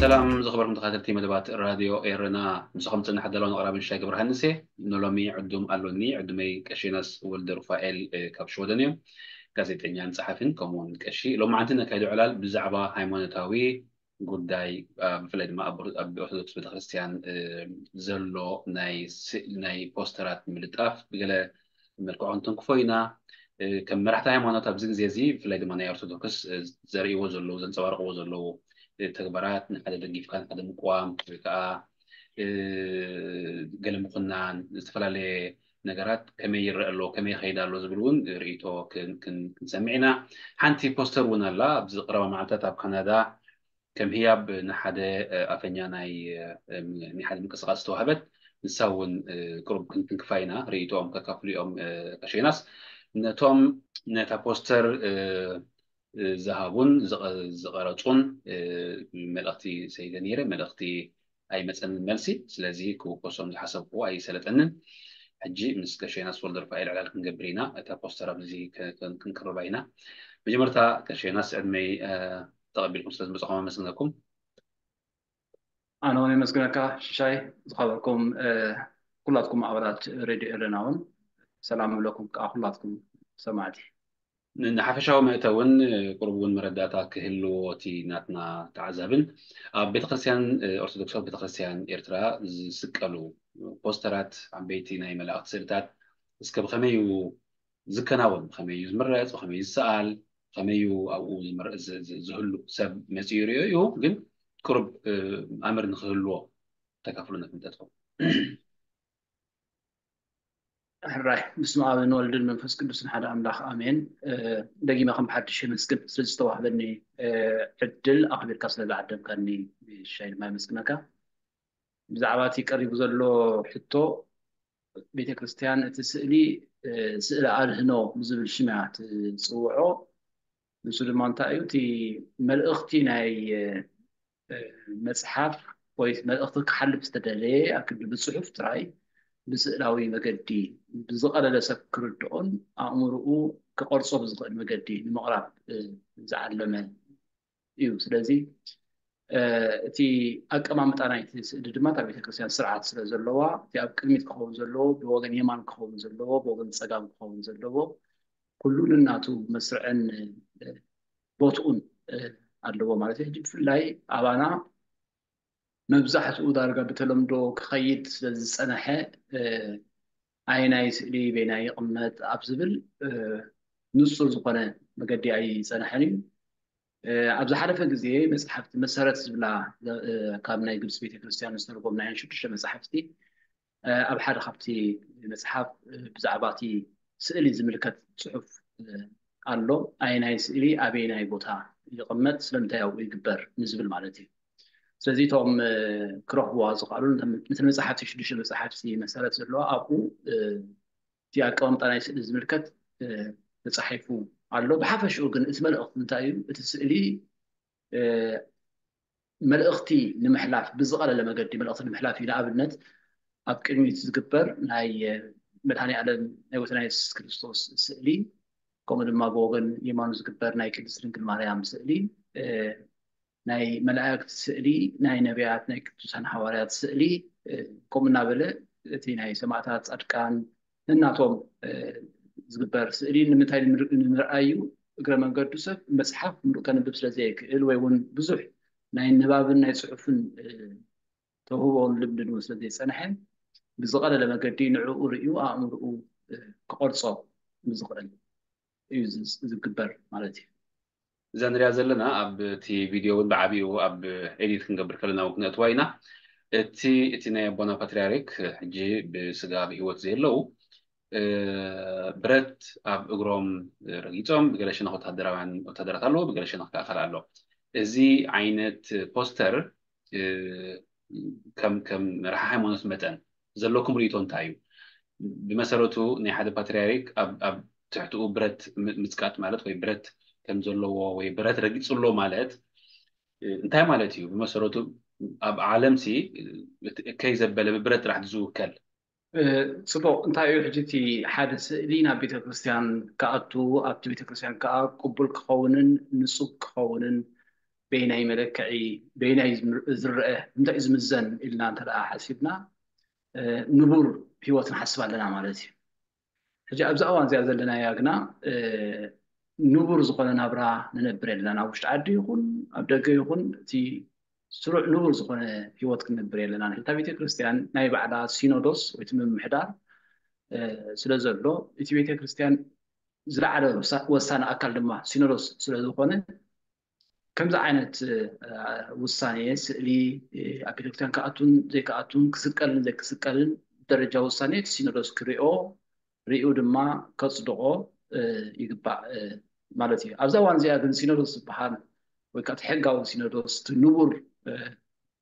ሰላም ዝኸበርኩም ተኸታተልቲ መደባት ራድዮ ኤረና፣ ምሳኹም ጽንሕ ኣዳለውን ኣቕራብን ሽሻይ ገብረሃንስ እየ። ንሎሚ ዕዱም ኣሎኒ። ዕዱመይ ቀሺ ዮናስ ወልደ ሩፋኤል፣ እ፣ ካብ ሽወደን እዮም። ጋዜጠኛን ጸሓፊን ከምኡውን ቀሺ። ሎማዓንቲ ነካይዶ ዕላል ብዛዕባ ሃይማኖታዊ ጉዳይ፣ እ፣ ብፍላይ ድማ ኣብ ኦር-፣ ኣብ ኦርቶዶክስ ቤተክርስትያን፣ እ፣ ዘሎ ናይ ስእሊ፣ ናይ ፖስተራት ምልጣፍ ብገለ መልክዑ ክንትንክፎ ኢና። እ፣ ከም መራሕቲ ሃይማኖት ኣብዚ ግዜ እዚ ብፍላይ ድማ ናይ ኦርቶዶክስ፣ እ፣ ዘርእይዎ ዘለዉ፣ ዘንጸባርቕዎ ዘለዉ፣ እ፣ ተግባራት ንሓደ ደጊፍካ ንሓደ ምቅዋም ወይ ከዓ፣ እ፣ ገለ ምኹናን ዝተፈላለየ ነገራት ከመይ ይረአ ኣሎ፣ ከመይ ይኸይድ ኣሎ ዝብል እውን ርእይቶ ክን-፣ ክን-፣ ክንሰምዕ ኢና። ሓንቲ ፖስተር እውን ኣላ። ኣብዚ ቀረባ መዓልታት ኣብ ካናዳ ከም ህያብ ንሓደ፣ እ፣ ኣፈኛ ናይ፣ እ፣ ናይ ሓደ ምንቅስቃስ ዝተዋህበት፣ ንሳ እውን፣ እ፣ ቅሩብ ክንትንክፋ ኢና። ርእይቶኦም ከካፍሉ እዮም፣ እ፣ ቀሺ ዮናስ። ነቶም ነታ ፖስተር፣ እ፣ እ፣ ዝሃቡን ዝቐ-፣ ዝቐረጹን፣ እ፣ መልእኽቲ ሰይደ ነይረ፣ መልእኽቲ ኣይመጸንን መልሲ። ስለዚ ክውከሶም ዝሓሰብክዎ ኣይሰለጠንን። ሕጂ ምስ ቀሺ ዮናስ ወልደ ሩፋኤል ዕላል ክንገብር ኢና። እታ ፖስተር ኣብዚ ከ-፣ ከ-፣ ክንቅርባ ኢና። መጀመርታ ቀሺ ዮናስ ዕድመይ፣ እ፣ ተቐቢልኩም ስለ ዝመጻኹም ኣመስግነኩም። ኣነ እውን የመስግነካ ሽሻይ። ዝኸበርኩም፣ እ፣ ኩላትኩም ኣባላት ሬድዮ ኤረና እውን ሰላም እብለኩም፣ ከዓ ኩላትኩም ሰማዕቲ። ን-፣ ንሓፈሻዊ መእተውን፣ እ፣ ቅሩብ እውን መረዳእታ ክህልዎ እቲ ናትና ተዓዛብን፣ ኣብ ቤተክርስትያን፣ እ፣ ኦርቶዶክሳዊት ቤተክርስትያን ኤርትራ ዝስቀሉ ፖስተራት፣ ዓበይቲ ናይ መላእኽቲ ስእልታት እስከ ብኸመይ እዩ ዝከናወን፣ ብኸመይ እዩ ዝምረጽ፣ ብኸመይ እዩ ዝሰኣል፣ ብኸመይ እዩ ኣብኡ ዝምረ-፣ ዝ-፣ ዝ-፣ ዝህሉ ሰብ መጺኡ ይርእዮ እዩ፣ ግን ቅሩብ፣ እ፣ ኣምር ንኽህልዎ ተካፍሉና ፍልጠትኩም። ሕራይ፣ በስመ ኣብን ወልድን መንፈስ ቅዱስን ሓደ ኣምላኽ ኣሜን። እ፣ ደጊመ ከም ብሓድሽ የመስግን ስለ ዝተዋህበኒ፣ እ፣ ዕድል፣ ኣኽቢርካ ስለ ዝዓደምካኒ ሽሻይ ድማ የመስግነካ። ብዛዕባ እቲ ቀሪቡ ዘሎ ሕቶ፣ ቤተ ክርስቲያን እቲ ስእሊ፣ እ፣ ስእሊ ኣድህኖ ብዝብል ሽም እያ ትጽውዖ። ንሱ ድማ እንታይ እዩ? እቲ መልእኽቲ ናይ፣ እ፣ መጽሓፍ ወይ መልእኽቲ ክሓልፍ ዝተደለየ ኣብ ክንዲ ብጽሑፍ ጥራይ ብስእላዊ መገዲ ብዝቐለለ ሰብ ክርድኦን ኣእምሮኡ ክቐርጾ ብዝኽእል መገዲ ንምቕራብ፣ እ፣ ዝዓለመ እዩ። ስለዚ፣ እ፣ እቲ ኣቀማምጣ ናይቲ ስእሊ ድማ እታ ቤተክርስትያን ስርዓት ስለ ዘለዋ፣ እቲ ኣብ ቅድሚት ክኸውን ዘለዎ፣ ብወገን የማን ክኸውን ዘለዎ፣ ብወገን ጸጋም ክኸውን ዘለዎ፣ ኩሉ ነናቱ መስርዕን፣ እ፣ ቦትኡን፣ እ፣ ኣለዎ ማለት እዩ። ሕጂ ብፍላይ ኣባና መብዛሕትኡ ዳርጋ ብተለምዶ ክኸይድ ስለ ዝጸንሐ፣ እ፣ ኣየናይ ስእሊ በየናይ ይቕመጥ ኣብ ዝብል፣ እ፣ ንጹር ዝኾነ መገዲ ኣይጸንሐን እዩ። እ፣ ኣብ ዝሓለፈ ግዜ መጽሓፍቲ መሰረት ዝብላ፣ እ፣ ካብ ናይ ግብጺ ቤተክርስትያን ዝተርጎምናየን ሽዱሽተ መጻሕፍቲ፣ እ፣ ኣብ ሓደ ካብቲ መጽሓፍ፣ እ፣ ብዛዕባ እቲ ስእሊ ዝምልከት ጽሑፍ፣ እ፣ ኣሎ። ኣየናይ ስእሊ ኣበየናይ ቦታ ይቕመጥ፣ ስለምንታይ ኣብኡ ይግበር ንዝብል ማለት እዩ። ስለዚ እቶም፣ እ፣ ክረኽብዋ ዝኽኣሉ፣ ነተን መጽሓፍቲ፣ ሽዱሽተ መጽሓፍቲ መሰረት ዘለዋ ኣብኡ፣ እ፣ እቲ ኣቀማምጣ ናይ ስእሊ ዝምልከት፣ እ፣ ተጻሒፉ ኣሎ። ብሓፈሽኡ ግን እቲ መልእኽቲ እንታይ እዩ? እቲ ስእሊ፣ እ፣ መልእኽቲ ንምሕላፍ፣ ብዝቐለለ መገዲ መልእኽቲ ንምሕላፍ እዩ። ንኣብነት፣ ኣብ ቅድሚት ዝግበር ናይ፣ እ፣ መድኃኔ ዓለም ናይ ጎይታና የሱስ ክርስቶስ ስእሊ፣ ከምኡ ድማ ብወገን የማኑ ዝግበር ናይ ቅድስት ድንግል ማርያም ስእሊ፣ እ፣ ናይ መላእክት ስእሊ፣ ናይ ነቢያት፣ ናይ ቅዱሳን ሃዋርያት ስእሊ፣ እ፣ ከምኡ እናበለ እቲ ናይ ሰማዕታት፣ ጻድቃን ነናቶም፣ እ፣ ዝግበር ስእሊ ንምንታይ ንምር-፣ ንምርኣይ እዩ? እግረ መንገዱ ሰብ መጽሓፍ ምሉእ ከንብብ ስለ ዘይክእል ወይ እውን ብዙሕ ናይ ንባብን ናይ ጽሑፍን፣ እ፣ ተውህቦን ልምድን እውን ስለ ዘይጸንሐ ብዝቐለለ መገዲ ንዕኡ ርእዩ ኣእምርኡ፣ እ፣ ክቐርጾ ብዝኽእል እዩ ዝ-፣ ዝግበር ማለት እዩ። እዛ ንሪኣ ዘለና ኣብ እቲ ቪድዮ እውን ብዓቢኡ ኣብ ኤዲት ክንገብር ከለና እውን ክነእትዋ ኢና። እቲ እቲ ናይ ኣቦና ፓትርያርክ ሕጂ ብስጋ ብህይወት ዘየለዉ ብረት ኣብ እግሮም ረጊጾም ብገለ ሸነኽ ወታደራውያን ወታደራት ኣለዎ፣ ብገለ ሸነኽ ከዓ ካልእ ኣሎ። እዚ ዓይነት ፖስተር ከም ከም መራሒ ሃይማኖት መጠን ዘለኩም ርእይቶ እንታይ እዩ? ብመሰረቱ ናይ ሓደ ፓትርያርክ ኣብ ኣብ ትሕትኡ ብረት ምጽቃጥ ማለት ወይ ብረት ከም ዘለዎ ወይ ብረት ረጊጹ ኣሎ ማለት እንታይ ማለት እዩ? ብመሰረቱ ኣብ ዓለም ሲ እቲ እከይ ዘበለ ብብረት ጥራሕ ዝውከል ጽቡቕ። እንታይ እዩ ሕጂ እቲ ሓደ ስእሊ ናብ ቤተክርስትያን ክኣቱ ኣብቲ ቤተክርስትያን ከዓ ቅቡል ክኸውንን ንጹብ ክኸውንን በይናይ መለክዒ በይናይ ዝርአ እንታይ እዩ ዝምዘን ኢልና እንተ ደኣ ሓሲብና ንቡር ህይወት ንሓስብ ኣለና ማለት እዩ። ሕጂ ኣብዛ እዋን እዚኣ ዘለናያ ግና ንቡር ዝኾነ ናብራ ንነብር የለና። ኣብ ውሽጢ ዓዲ ይኹን ኣብ ደገ ይኹን እቲ ስሩዕ ንቡር ዝኾነ ህይወት ክንነብር የለና። እታ ቤተ ክርስቲያን ናይ ባዕላ ሲኖዶስ ወይ እቲ ምምሕዳር ስለ ዘሎ እቲ ቤተ ክርስቲያን ዝለዓለ ወሳኒ ኣካል ድማ ሲኖዶስ ስለ ዝኾነ ከምዚ ዓይነት ውሳኔ ስእሊ ኣብ ቤተክርስትያን ክኣቱን ዘይክኣቱን ክስቀልን ዘይክስቀልን ደረጃ ውሳኔ እቲ ሲኖዶስ ክሪኦ ሪኡ ድማ ከጽድቆ ይግባእ ማለት እዩ። ኣብዛ እዋን እዚኣ ግን ሲኖዶስ ዝበሃል ወይ ከዓ እቲ ሕጋዊ ሲኖዶስ እቲ ንቡር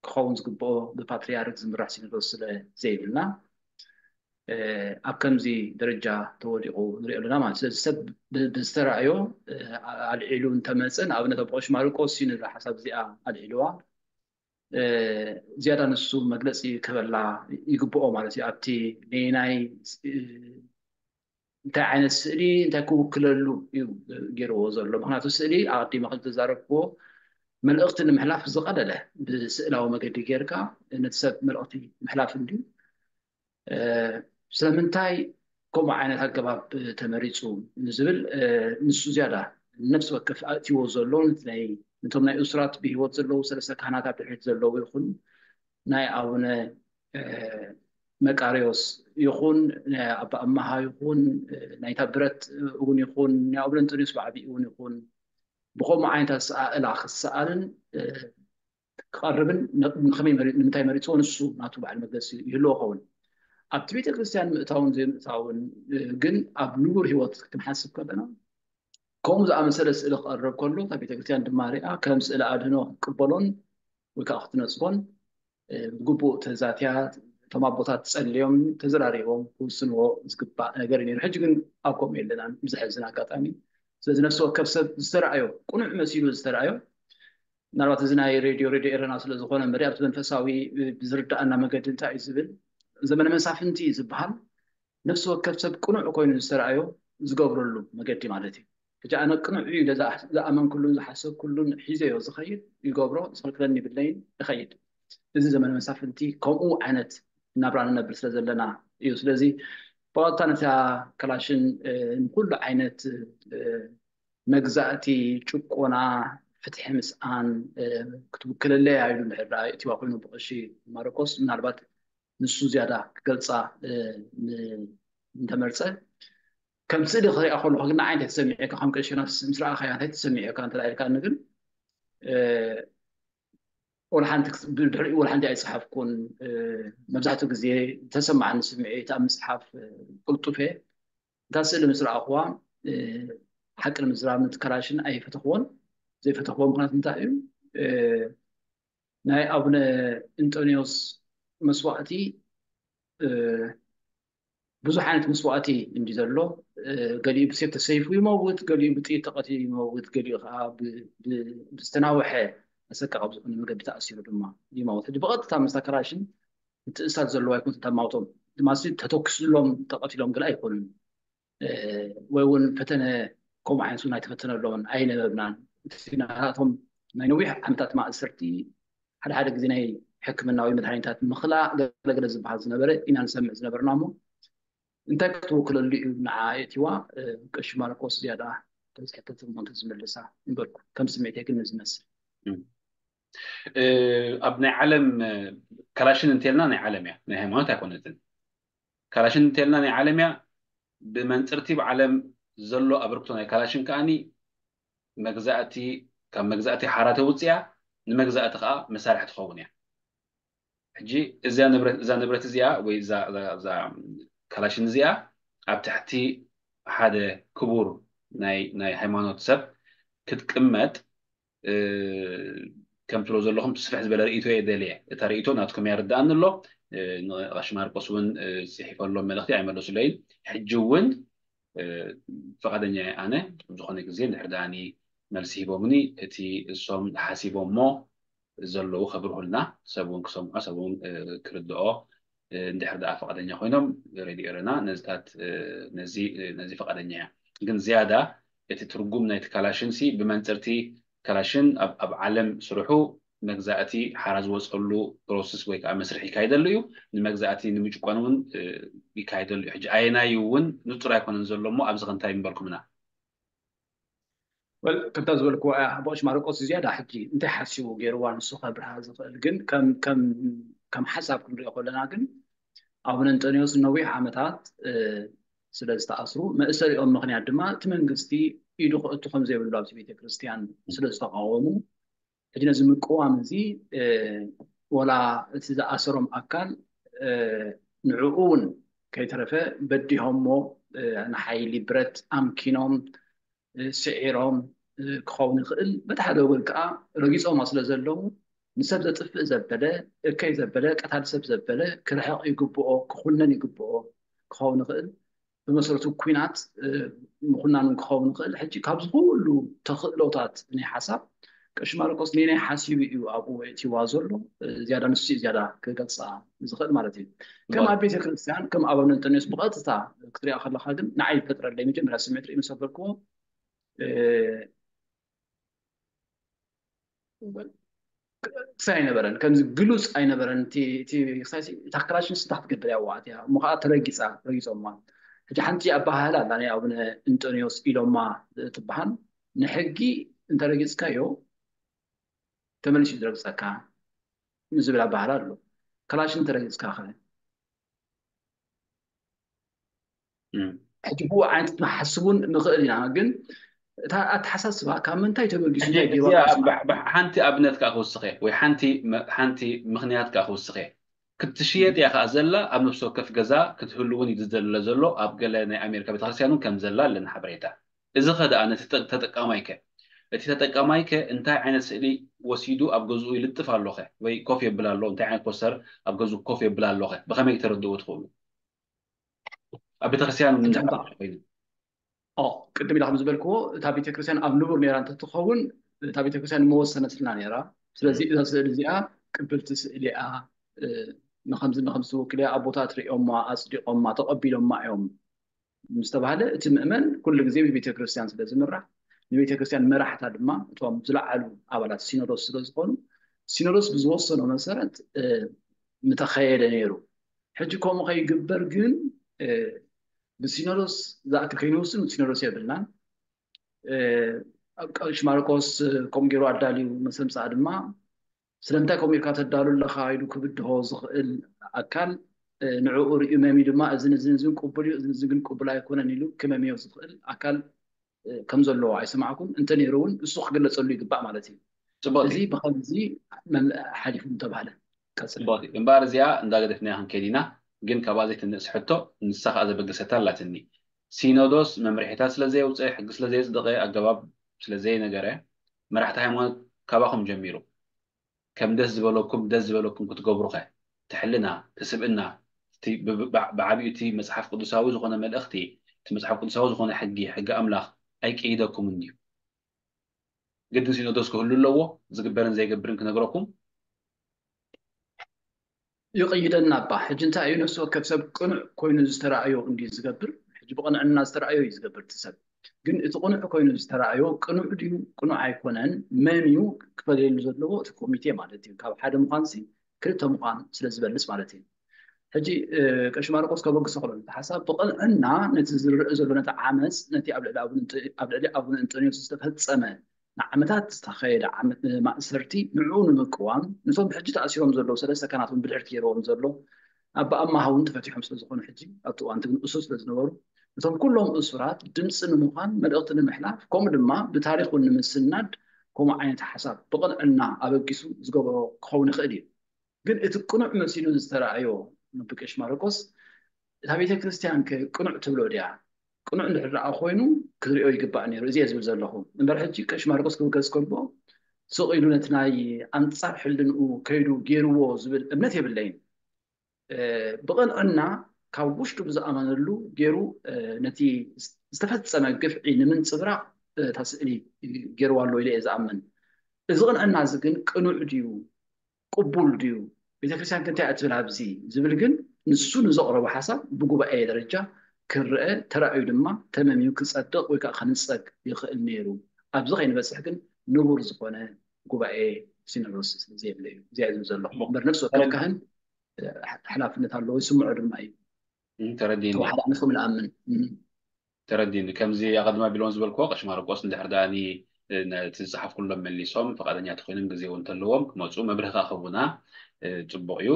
ክኸውን ዝግብኦ ብፓትርያርክ ዝምራሕ ሲኖዶስ ስለ ዘይብልና ኣብ ከምዚ ደረጃ ተወዲቑ ንሪኦ ኣለና ማለት። ስለዚ ሰብ ብዝተረኣዮ ኣልዒሉ እንተመፀ ንኣብነት ኣብ ቀሽ ማርቆስ እዩ ንዛ ሓሳብ እዚኣ ኣልዒልዋ ዝያዳ ንሱ መግለፂ ክህበላ ይግብኦ ማለት እዩ። ኣብቲ ነናይ እንታይ ዓይነት ስእሊ እንታይ ክውክለሉ እዩ ገይርዎ ዘሎ። ምክንያቱ ስእሊ ኣቐዲመ ከም ዝተዛረብክዎ መልእኽቲ ንምሕላፍ ዝቐለለ ብስእላዊ መገዲ ጌርካ ነቲ ሰብ መልእኽቲ ምሕላፍ እንድዩ። ስለምንታይ ከምኡ ዓይነት ኣገባብ ተመሪፁ ንዝብል ንሱ ዝያዳ ነፍሲ ወከፍ ኣእትዎ ዘሎ ነቶም ናይ እሱራት ብሂወት ዘለዉ ሰለስተ ካህናት ኣብ ድሕሪት ዘለዉ ይኹን ናይ ኣቡነ መቃሪዎስ ይኹን ኣባ ኣማሃ ይኹን ናይታ ብረት እውን ይኹን ናይ ኣቡነ እንጠንዮስ ብዓብዪ እውን ይኹን ብከምኡ ዓይነት ኣሰኣእላ ክሰኣልን ክቐርብን ንምንታይ መሪፅዎ ንሱ ናቱ በዓል መግለፂ ይህልዎ ኸውን ኣብቲ ቤተክርስትያን ምእታውን ዘይምእታውን ግን ኣብ ንቡር ህይወት ክንሓስብ ከለና ከምኡ ዝኣመሰለ ስእሊ ክቐርብ ከሎ እታ ቤተክርስትያን ድማ ሪኣ ከም ስእሊ ኣድህኖ ክትቅበሎን ወይ ከዓ ክትነፅጎን ብግቡእ ተዛትያ እቶም ኣቦታት ፀልዮም ተዘራሪቦም ክውስንዎ ዝግባእ ነገር እዩ ነይሩ። ሕጂ ግን ኣብ ከምኡ የለናን ብዘሕዝን ኣጋጣሚ። ስለዚ ነፍሲ ወከፍ ሰብ ዝተረኣዮ ቅኑዕ መሲሉ ዝተረኣዮ ምናልባት እዚ ናይ ሬድዮ ሬድዮ ኤረና ስለ ዝኾነ እምበሪ ኣብቲ መንፈሳዊ ብዝርዳኣና መገዲ እንታይ እዩ ዝብል ዘመነ መሳፍንቲ እዩ ዝበሃል ነፍሲ ወከፍ ሰብ ቅኑዕ ኮይኑ ዝተረኣዮ ዝገብረሉ መገዲ ማለት እዩ። ሕጂ ኣነ ቅኑዕ እዩ ኢለ ዝኣመንኩሉን ዝሓሰብኩሉን ሒዘዮ ዝኸይድ ይገብሮ ዝኽልክለኒ ይብለይን ይኸይድ። እዚ ዘመነ መሳፍንቲ ከምኡ ዓይነት ናብራ ንነብር ስለ ዘለና እዩ። ስለዚ ብቐጥታ ነታ ከላሽን ንኩሉ ዓይነት መግዛእቲ፣ ጭቆና፣ ፍትሒ ምስኣን ክትውክለለይ ኢሉ እንድሕር ደኣ የእትዋ ኮይኑ ብቐሺ ማርቆስ ምናልባት ንሱ ዝያዳ ክገልፃ እንተመርፀ ከም ስእሊ ክሪኣ ከለኹ ግን ንዓይ እንታይ ተሰሚዑካ ከም ቀሺ ዮናስ ምስ ረኣኻያ እንታይ ተሰሚዑካ እንተ ኢልካኒ ግን ወላ ሓንቲ ድሕሪኡ ወላ ሓንቲ ኣይፀሓፍኩን። መብዛሕትኡ ግዜ ዝተሰማዓኒ ስምዒት ኣብ ምፅሓፍ ቅልጡፍ እየ። እታ ስእሊ ምስ ረኣኽዋ ሓቂ ንምዝራብ ነቲ ከላሽን ኣይፈተኽዎን። ዘይፈተኽዎ ምክንያት እንታይ እዩ? ናይ ኣቡነ እንጦንዮስ መስዋእቲ ብዙሕ ዓይነት መስዋእቲ እንዲ ዘሎ ገሊኡ ብሴፍ ተሰይፉ ይመውት፣ ገሊኡ ብጥይት ተቐቲሉ ይመውት፣ ገሊኡ ከዓ ብዝተናውሐ ኣሰቃቂ ዝኾነ መገዲ ተኣሲሩ ድማ ይመውት። ሕጂ ብቐጥታ ምስታ ከላሽን ምትእሳር ዘለዎ ኣይኮን ተማውቶም ድማሲ ተተኩስሎም ተቐቲሎም ገለ ኣይኮኑን። ወይ እውን ፈተነ ከምኡ ዓይነት እውን ኣይተፈተነሎምን ኣይነበብናን። እቲ ናታቶም ናይ ነዊሕ ዓመታት ማእሰርቲ ሓደ ሓደ ግዜ ናይ ሕክምናዊ መድሃኒታት ምኽላእ ገለገለ ዝበሃል ዝነበረ ኢና ንሰምዕ ዝነበርና እሞ እንታይ ክትውክለሉ እዩ ንዓ የእትዋ ቀሺ ማርቆስ ዝያዳ ተዝሕተት እሞ እንተዝምልሳ ንበልኩ ከም ስምዒተይ ግን ዝመስል ኣብ ናይ ዓለም ካላሽን እንተልና ናይ ዓለም እያ ናይ ሃይማኖት ኣይኮነትን ካላሽን እንተልና ናይ ዓለም እያ ብመንፅርቲ ብዓለም ዘሎ ኣበርክቶ ናይ ካላሽን ከዓኒ መግዛእቲ ካብ መግዛእቲ ሓራ ተውፅያ ንመግዛእቲ ከዓ መሳርሒ ትኸውን እያ ሕጂ እዚኣ ንብረት እዛ ንብረት እዚኣ ወይ እዛ እዛ- እዛ ካላሽን እዚኣ ኣብ ትሕቲ ሓደ ክቡር ናይ ናይ ሃይማኖት ሰብ ክትቅመጥ እ፣ ከም ትብሎ ዘለኹም ስፍሕ ዝበለ ርእይቶ እየ ደልየ። እታ ርእይቶ ናትኩም እያ ርድኣኒ ኣሎ። እ፣ ንቐሺ ማርቆስ እውን እ፣ ጽሒፈሎም መልእኽቲ ኣይመለሱለይን። ሕጂ እውን እ፣ ፈቓደኛ እየ ኣነ ዝኾነ ግዜ እንድሕር ደኣኒ መልሲ ሂቦምኒ እቲ እሶም ሓሲቦሞ ዘለዉ ከብርሁልና ሰብ እውን ክሰምዖ ሰብ እውን እ፣ ክርድኦ እ፣ እንድሕር ደኣ ፈቓደኛ ኮይኖም ሬድዮ ኤረና ነዚታት እ፣ ነዚ እ፣ ነዚ ፈቓደኛ እያ። ግን ዝያዳ እቲ ትርጉም ናይቲ ካላሽን ሲ ብመንጽርቲ ካላሽን ኣብ ኣብ ዓለም ስርሑ መግዛእቲ ሓራ ዝወፀሉ ፕሮሰስ ወይ ከዓ መስርሕ ይካየደሉ እዩ። ንመግዛእቲ ንምጭቋን እውን እ፣ ይካየደሉ እዩ። ሕጂ ኣየናይ እውን ንጹር ኣይኮነን ዘሎ እሞ ኣብዚ ከንታይ ምበልኩምና። ወል ከምታ ዝበልክዎ እያ ሓቦሽ ማርቆስ ዝያዳ ሕጂ እንታይ ሓሲቡ ገይርዋ ንሱ ከብርሃ ዝኽእል ግን ከም ከም ከም ሓሳብ ክንሪኦ ከለና ግን ኣቡነ እንጠንዮስ ነዊሕ ዓመታት እ፣ ስለ ዝተኣስሩ መእሰሪኦም ምኽንያት ድማ እቲ መንግስቲ ኢዱ ክእቱ ከም ዘይብሉ ኣብቲ ቤተክርስትያን ስለ ዝተቃወሙ ሕጂ ነዚ ምቅዋም እዚ እ፣ ወላ እቲ ዝኣሰሮም ኣካል እ፣ ንዕኡ እውን ከይተረፈ በዲሆሞ እ፣ ንሓይሊ ብረት ኣምኪኖም እ፣ ስዒሮም እ፣ ክኸውን ይኽእል። በቲ ሓደ ወገን ከዓ ረጊፆማ ስለ ዘለዉ ንሰብ ዘጥፍእ ዘበለ እከይ ዘበለ ቀታሊ ሰብ ዘበለ ክርሕቕ ይግብኦ ክኹነን ይግብኦ ክኸውን ይኽእል። ብመሰረቱ ኲናት እ፣ ምኹናኑ ክኸውን ይኽእል። ሕጂ ካብዚ ኩሉ ተኽእሎታት ናይ ሓሳብ ቀሺ ማርቆስ ነየናይ ሓሲቡ እዩ ኣብኡ የእትይዋ ዘሎ እ፣ ዝያዳ ንሱ እዩ ዝያዳ ክገልፃ ዝኽእል ማለት እዩ። ከም ኣብ ቤተክርስትያን ከም ኣብ ኣቡነ እንጠንዮስ ብቐጥታ ክትሪኣ ከለካ ግን ንዓይ ይፈጥረለይ መጀመርያ ስምዒት ርኢ ምስ ኣበልክዎ እ፣ ክሳይ ኣይነበረን ከምዚ ግሉፅ ኣይነበረን እቲ እቲ ክሳይ ሲ- እታ ክላሽን ስታ ክትገብር እያ ዋዕት እያ እሞ ከዓ ተረጊፃ ረጊፆማ ሕጂ ሓንቲ ኣባሃህላ ኣላ ናይ ኣቡነ እንጦንዮስ ኢሎማ ትበሃል ንሕጊ እንተረጊፅካዮ ተመሊሱ ዝረግፀካ ዝብል ኣባህላ ኣሎ ክላሽን እንተረጊፅካ ከ ሕጂ ብኡ ዓይነት ክንሓስብ እውን ንኽእል ኢና ግን እታ ኣተሓሳስባ ካብ ምንታይ ተበጊሱ እንታይ ገይሩ ኣሎ? ሓንቲ ኣብነት ከዓ ክውስኸ ወይ ሓንቲ ሓንቲ ምክንያት ከዓ ክውስኸ ክትሽየጥ እያ ከዓ ዘላ ኣብ ነፍሲ ወከፍ ገዛ ክትህሉ እውን እዩ ዝደለ ዘሎ ኣብ ገለ ናይ ኣሜሪካ ቤተክርስትያን እውን ከም ዘላ ኣለና ሓበሬታ እዚ ኸ ደኣ ነቲ ተጠቃማይ ከ እቲ ተጠቃማይ ከ እንታይ ዓይነት ስእሊ ወሲዱ ኣብ ገዝኡ ይልጥፍ ኣሎ ኸ ወይ ኮፍ የብል ኣሎ እንታይ ዓይነት ፖስተር ኣብ ገዝኡ ኮፍ የብል ኣሎ ኸ ብኸመይ ክተረድእዎ ትኽእሉ ኣብ ቤተክርስትያን ኮይኑ ቅድም ኢላ ከም ዝበልክዎ እታ ቤተክርስትያን ኣብ ንቡር ነራ እንተትኸውን እታ ቤተክርስትያን መወሰነትልና ነራ ስለዚ እዛ ስእሊ እዚኣ ቅብልቲ ስእሊ እያ ንከምዚ ንከምዚ ትውክል እያ ኣቦታት ሪኦማ ኣፅዲቆማ ተቀቢሎማ እዮም ምስ ተባህለ እቲ ምእመን ኩሉ ግዜ ብቤተክርስትያን ስለ ዝምራሕ ንቤተክርስትያን መራሕታ ድማ እቶም ዝለዓሉ ኣባላት ሲኖዶስ ስለ ዝኾኑ ሲኖዶስ ብዝወሰኖ መሰረት ምተኸየደ ነይሩ ሕጂ ከምኡ ከይግበር ግን ብሲኖዶስ ዝኣክል ከይንውስን ሲኖዶስ የብልናን ኣብ ቀሽ ማርቆስ ከምኡ ገይሩ ኣዳልዩ መሰምፃኣ ድማ ስለምንታይ ከምኡ ኢልካ ተዳሉ ኣለካ ኢሉ ክብድሆ ዝኽእል ኣካል ንዕኡ ርእዩ መሚ ድማ እዝን እዝን እዝን ቅቡል እዩ እዝን እዝን ግን ቅቡል ኣይኮነን ኢሉ ክመምዮ ዝኽእል ኣካል ከም ዘለዎ ኣይሰማዕኩን እንተ ነይሩ እውን እሱ ክግለፀሉ ይግባእ ማለት እዩ ጽቡቅ እዚ እዩ። ብኸምዚ መም- ሓሊፉ ምተባህለ ቀፅል ጽቡቅ እዩ። እምበኣር እዚኣ እንዳገደፍናያ ክንከይድ ኢና፣ ግን ካብኣ ዘይትንእስ ሕቶ ንሳ ከዓ ዘበገሰታ ኣላትኒ። ሲኖዶስ መምርሒታት ስለ ዘየውፅአ፣ ሕጊ ስለ ዘየፅደቐ፣ ኣገባብ ስለ ዘይነገረ፣ መራሕቲ ሃይማኖት ካባኹም ጀሚሩ ከም ደስ ዝበለኩም ደስ ዝበለኩም ክትገብሩ ከ እቲ ሕልና እቲ ስብእና እቲ ብ- ብ- ብዓብዩ እቲ መፅሓፍ ቅዱሳዊ ዝኾነ መልእኽቲ እቲ መፅሓፍ ቅዱሳዊ ዝኾነ ሕጊ ሕጊ ኣምላኽ ኣይቀይደኩምን ድዩ ግድን ሲኖዶስ ክህሉ ኣለዎ ዝግበርን ዘይገብርን ክነግረኩም ይቕይደና እባ ሕጂ እንታይ እዩ ነፍሲ ወከፍ ሰብ ቅኑዕ ኮይኑ ዝተረኣዮ እንዲ ዝገብር ሕጂ ብቕንዕና ዝተረኣዮ እዩ ዝገብር እቲ ሰብ ግን እቲ ቅኑዕ ኮይኑ ዝተረኣዮ ቅኑዕ ድዩ ቅኑዕ ኣይኮነን መን እዩ ክፈልየሉ ዘለዎ እቲ ኮሚቴ ማለት እዩ ካብ ሓደ ምዃንሲ ክልተ ምዃን ስለ ዝበልፅ ማለት እዩ ሕጂ ቀሺ ማርቆስ ከበግሶ ከሎ ነቲ ሓሳብ ብቕንዕና ነቲ ዝረአ ዘሎ ነቲ ዓመፅ ነቲ ኣብ ልዕሊ ኣቡነ እንጠ- ኣብ ልዕሊ ኣቡነ እንጠንዮስ ዝተፈፀመ ንዓመታት ዝተኸየደ ዓመት ማእሰርቲ ንዕኡ ንምቅዋም ነቶም ሕጂ ተኣሲሮም ዘለዉ ሰለስተ ካህናት እውን ብድሕርቲ ገይርዎም ዘሎ ኣባ ኣማሃ እውን ተፈቲሖም ስለ ዝኾኑ ሕጂ ኣብቲ እዋን ትግንእሱ ስለ ዝነበሩ ነቶም ኩሎም እሱራት ድምፂ ንምዃን መልእኽቲ ንምሕላፍ ከምኡ ድማ ብታሪክ እውን ንምስናድ ከምኡ ዓይነት ሓሳብ ብቕንዕና ኣበጊሱ ዝገበሮ ክኸውን ይኽእል እዩ ግን እቲ ቅኑዕ መሲሉ ዝተረኣዮ ንብቀሽ ማርቆስ እታ ቤተ ክርስቲያን ቅኑዕ ትብሎ ድያ? ቅኑዕ እንድሕር ደኣ ኮይኑ ክሪኦ ይግባእ ነይሩ። እዚ እየ ዝብል ዘለኹ እምበር ሕጂ ቀሽ ማርቆስ ክብገዝ ከሎ ስቕ ኢሉ ነቲ ናይ ኣንጻር ሕልንኡ ከይዱ ገይርዎ ዝብል እምነት የብለይን። ብቕንዕና ካብ ውሽጡ ብዝኣመነሉ ገይሩ ነቲ ዝተፈጸመ ግፍዒ ንምንጽብራቕ እታ ስእሊ ገይርዋ ኣሎ ኢለ እየ ዝኣምን። እዚ ቅንዕና እዚ ግን ቅኑዕ ድዩ? ቅቡል ድዩ? ቤተክርስትያን ክንታይ እያ ትብል ኣብዚ ዝብል ግን ንሱ ንዘቕረቦ ሓሳብ ብጉባኤ ደረጃ ክረአ ተራእዩ ድማ ተመምዩ ክጸድቕ ወይ ከዓ ክንጸግ ይኽእል ነይሩ። ኣብዚ ከይንበፅሕ ግን ንቡር ዝኾነ ጉባኤ ሲኖዶስ ስለዘየለ እዩ እዚኣ ዝብል ዘለኹ እምበር ነፍሲ ወከፍ ካህን ሓላፍነት ኣለዎ ይስምዖ ድማ እዩ። ተረዲኒ ተዋሓደ ኣነ ከም ንኣምን ተረዲኒ ከምዚ ኣቐድማ ቢሎን ዝበልክዎ ቀሽ ማርቆስ እንድሕር ደኣ ነቲ ዝፀሓፍኩሎም መሊሶም ፍቓደኛ ተኮይኖም ግዜ እውን እንተለዎም ክመፁ መብርሂ ክህቡና ፅቡቕ እዩ።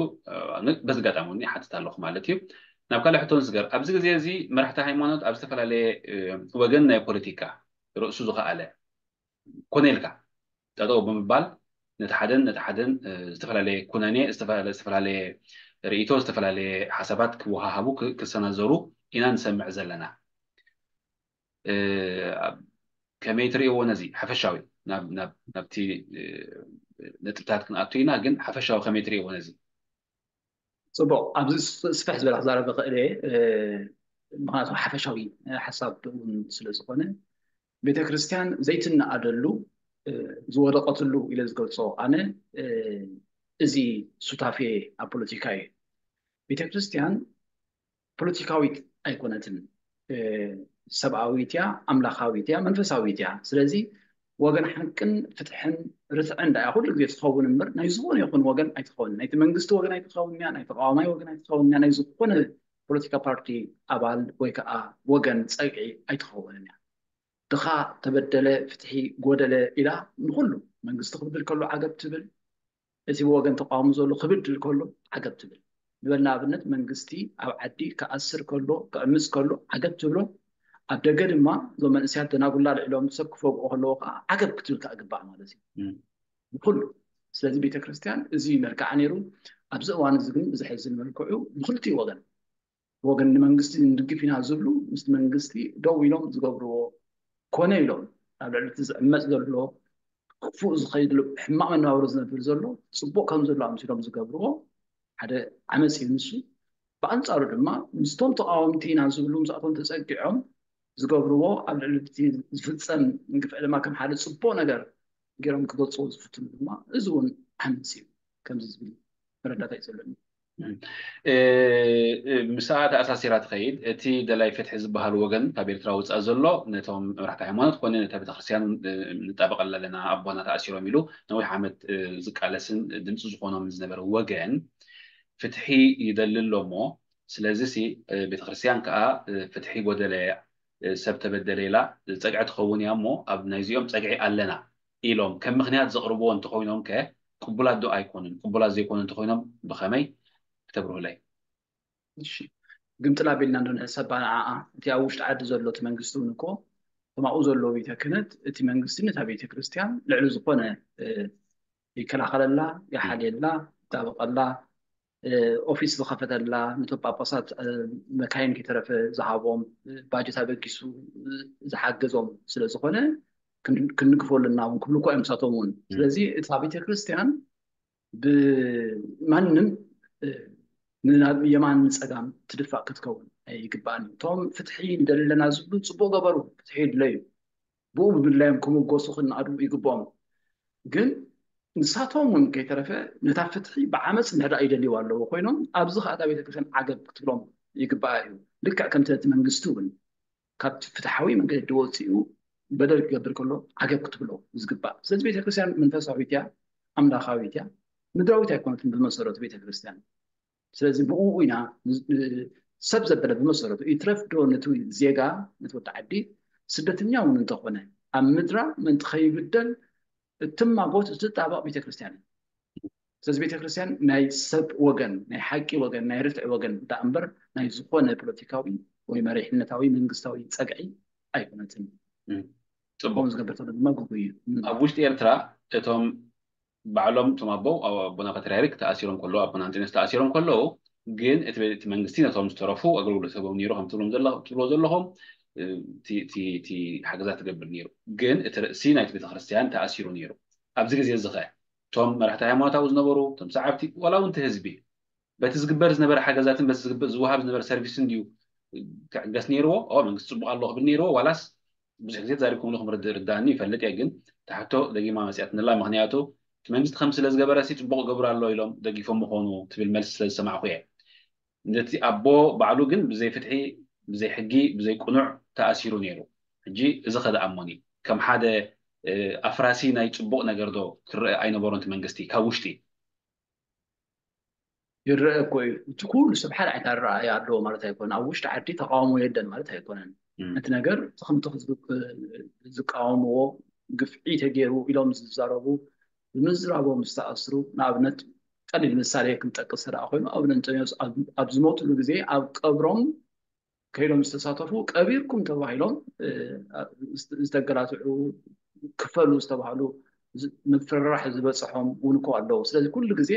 በዚ ኣጋጣሚ እውን ይሓትት ኣለኹ ማለት እዩ። ናብ ካልእ ሕቶ ንስገር። ኣብዚ ግዜ እዚ መራሕቲ ሃይማኖት ኣብ ዝተፈላለየ ወገን ናይ ፖለቲካ ርእሱ ዝኸኣለ ኮነ ኢልካ ጠጠው ብምባል ነቲ ሓደን ነቲ ሓደን ዝተፈላለየ ኩነኔ ዝተፈላለየ ርእይቶ ዝተፈላለየ ሓሳባት ክወሃሃቡ ክሰናዘሩ ኢና ንሰምዕ ዘለና። ከመይ ትርእይዎ ነዚ ሓፈሻዊ ናብቲ ነጥብታት ክንኣቱ ኢና፣ ግን ሓፈሻዊ ከመይ ትርእይዎ ነዚ? ፅቡቕ፣ ኣብዚ ስፍሕ ዝበለ ክዛረብ ይኽእል እየ። ምክንያቱ ሓፈሻዊ ሓሳብ እውን ስለ ዝኾነ ቤተክርስትያን ዘይትነኣደሉ ዝወደቐትሉ ኢለ ዝገልፆ ኣነ እዚ ሱታፌ ኣብ ፖለቲካ እዩ። ቤተክርስትያን ፖለቲካዊት ኣይኮነትን። ሰብኣዊት እያ፣ ኣምላኻዊት እያ፣ መንፈሳዊት እያ። ስለዚ ወገን ሓቅን ፍትሕን ርትዕን ዳኣ ኩሉ ግዜ ትኸውን እምበር ናይ ዝኾነ ይኹን ወገን ኣይትኸውን። ናይቲ መንግስቲ ወገን ኣይትኸውን እያ፣ ናይ ተቃዋማይ ወገን ኣይትኸውን እያ፣ ናይ ዝኾነ ፖለቲካ ፓርቲ ኣባል ወይ ከዓ ወገን ፀግዒ ኣይትኸውን እያ። ድኻ ተበደለ፣ ፍትሒ ጎደለ ኢላ ንኹሉ መንግስቲ ክብድል ከሎ ዓገብ ትብል፣ እቲ ብወገን ተቃውሞ ዘሎ ክብድል ከሎ ዓገብ ትብል። ንበል ንኣብነት መንግስቲ ኣብ ዓዲ ክኣስር ከሎ ክዕምፅ ከሎ ዓገብ ትብሎ፣ ኣብ ደገ ድማ እዞም መንእሰያት ደናጉላ ልዕሎም ሰብ ክፈግኦ ከለዎ ከዓ ዓገብ ክትብል ከዓ ግባእ ማለት እዩ ንኩሉ። ስለዚ ቤተክርስትያን እዚ መልክዓ ነይሩ። ኣብዚ እዋን እዚ ግን ብዘሕዝን መልክዑ ብክልቲኡ ወገን ወገን ንመንግስቲ ንድግፍ ኢና ዝብሉ ምስ መንግስቲ ደው ኢሎም ዝገብርዎ ኮነ ኢሎም ኣብ ልዕሊ እቲ ዝዕመፅ ዘሎ ክፉእ ዝኸይድ ሕማቕ መነባብሮ ዝነብር ዘሎ ፅቡቕ ከም ዘሎ ኣምሲሎም ዝገብርዎ ሓደ ዓመፅ እዩ ንሱ። ብኣንፃሩ ድማ ምስቶም ተቃወምቲ ኢና ዝብሉ ምስኣቶም ተፀጊዖም ዝገብርዎ ኣብ ልዕሊ እቲ ዝፍፀም ግፍዒ ድማ ከም ሓደ ፅቡቕ ነገር ገይሮም ክገልፅዎ ዝፍትኑ ድማ እዚ እውን ዓመፅ እዩ ከምዚ ዝብል መረዳእታ እዩ ዘለኒ። ምስኣ ተኣሳሲራ ትኸይድ። እቲ ደላይ ፍትሒ ዝበሃል ወገን ካብ ኤርትራ ውፃእ ዘሎ ነቶም መራሕቲ ሃይማኖት ኮነ ነታ ቤተክርስትያን ንጣበቀላ ኣለና ኣቦና ተኣሲሮም ኢሉ ነዊሕ ዓመት ዝቃለስን ድምፂ ዝኾኖም ዝነበረ ወገን ፍትሒ ይደሊ ኣሎ እሞ ስለዚ ቤተክርስትያን ከዓ ፍትሒ ጎደለ ሰብ ተበደለ ኢላ ፀግዒ ትኸውን እያ እሞ ኣብ ናይዚኦም ፀግዒ ኣለና ኢሎም ከም ምክንያት ዘቕርብዎ እንተኮይኖም ከ ቅቡላት ዶ ኣይኮኑን? ቅቡላት ዘይኮኑ እንተኮይኖም ብኸመይ? ክተብርሁለይ። እሺ፣ ግምጥል ኣቢልና እንዶ ንሕሰባ ንዓኣ እቲ ኣብ ውሽጢ ዓዲ ዘሎ እቲ መንግስቲ እውን እኮ ተማኡ ዘሎ ቤተ ክህነት እቲ መንግስቲ ነታ ቤተ ክርስቲያን ልዕሊ ዝኾነ ይከላኸለላ፣ ይሓልየላ፣ ይጣበቐላ፣ ኦፊስ ዝኸፈተላ፣ ነቶም ጳጳሳት መካይን ከይተረፈ ዝሃቦም፣ ባጀት ኣበጊሱ ዝሓገዞም ስለ ዝኾነ ክንግፈሉ ኣለና እውን ክብሉ እኮ እዮም ንሳቶም እውን። ስለዚ እታ ቤተ ክርስቲያን ብማንም ንናብ የማን ንፀጋም ትድፋእ ክትከውን ኣይግባእን እዩ። እቶም ፍትሒ ንደሊ ኣለና ዝብሉ ፅቡቅ ገበሩ፣ ፍትሒ ይድለዩ፣ ብኡ ብምድላዮም ክምጎሱ ክነኣዱ ይግብኦም። ግን ንሳቶም እውን ከይተረፈ ነታ ፍትሒ ብዓመፅ እንድሕር ደኣ ይደልይዋ ኣለዉ ኮይኖም ኣብዚ ከዓ እታ ቤተክርስትያን ዓገብ ክትብሎም ይግባኣ እዩ። ልክዕ ከምቲ ነቲ መንግስቲ እውን ካብቲ ፍትሓዊ መንገዲ ወፂኡ በደል ክገብር ከሎ ዓገብ ክትብሎ ዝግባእ። ስለዚ ቤተክርስትያን መንፈሳዊት እያ፣ ኣምላኻዊት እያ፣ ምድራዊት ኣይኮነትን ብመሰረቱ ቤተክርስትያን። ስለዚ ብኡ ኢና ሰብ ዘበለ ብመሰረቱ ይትረፍ ዶ ነቲ ዜጋ ነቲ ወዲ ዓዲ ስደተኛ እውን እንተኾነ ኣብ ምድራ ምእንቲ ከይብደል እትማጎት እትጣበቕ ቤተክርስትያን እዩ። ስለዚ ቤተክርስትያን ናይ ሰብ ወገን ናይ ሓቂ ወገን ናይ ርትዒ ወገን ደኣ እምበር ናይ ዝኾነ ፖለቲካዊ ወይ መሪሕነታዊ መንግስታዊ ፀግዒ ኣይኮነትን። ከምኡ ዝገብር ተሎ ድማ ግጉይ እዩ። ኣብ ውሽጢ ኤርትራ እቶም ባዕሎም እቶም ኣቦ ኣቦና ፓትርያርክ ተኣሲሮም ከለዉ ኣቦና ኣንጠንዮስ ተኣሲሮም ከለዉ ግን እቲ መንግስቲ ነቶም ዝተረፉ ኣገልግሎት ህቦም ነይሩ ከም ትብሎም ትብሎ ዘለኹም እቲ ሓገዛት ትገብር ነይሩ። ግን እቲ ርእሲ ናይቲ ቤተክርስትያን ተኣሲሩ ነይሩ። ኣብዚ ግዜ እዚ ኸ እቶም መራሕቲ ሃይማኖታዊ ዝነበሩ እቶም ሰዓብቲ ዋላ እውን እቲ ህዝቢ በቲ ዝግበር ዝነበረ ሓገዛትን በቲ ዝግበር ዝወሃብ ዝነበረ ሰርቪስን ድዩ ክዕገስ ነይርዎ? ኦ መንግስቲ ፅቡቅ ኣለዎ ክብል ነይርዎ ዋላስ ብዙሕ ግዜ ተዛሪብኩም ኣለኹም ርዳእኒ ይፈልጥ እየ ግን ተሓቶ ደጊማ መፅያትንላ ምክንያቱ እቲ መንግስቲ ከም ስለ ዝገበረ ሲ ፅቡቅ ገብሩ ኣሎ ኢሎም ደጊፎም ምኾኑ ትብል መልሲ ስለ ዝሰማዕኩ እየ። ነቲ ኣቦ ባዕሉ ግን ብዘይ ፍትሒ ብዘይ ሕጊ ብዘይ ቁኑዕ ተኣሲሩ ነይሩ። ሕጂ እዚ ከደኣሞኒ ከም ሓደ ኣፍራሲ ናይ ፅቡቅ ነገር ዶ ክረአ ኣይነበሮን እቲ መንግስቲ ካብ ውሽጢ ይረአ እኮ እዩ። እቲ ኩሉ ሰብ ሓደ ዓይነት ኣረኣእያ ኣለዎ ማለት ኣይኮነን። ኣብ ውሽጢ ዓዲ ተቃውሞ የለን ማለት ኣይኮነን። እቲ ነገር እቲ ከምቲ ዝቃወምዎ ግፍዒ ተገይሩ ኢሎም ዝዛረቡ ብምዝራቦም ዝተኣስሩ ንኣብነት ቀሊል ምሳሌ ክንጠቅስ ተደኣ ኮይኑ ኣቡነ እንጠንዮስ ኣብ ዝሞትሉ ግዜ ኣብ ቀብሮም ከይዶም ዝተሳተፉ ቀቢርኩም ተባሂሎም ዝተገላትዑ ክፈሉ ዝተባሃሉ ምፍርራሕ ዝበፅሖም እውን እኮ ኣለዉ። ስለዚ ኩሉ ግዜ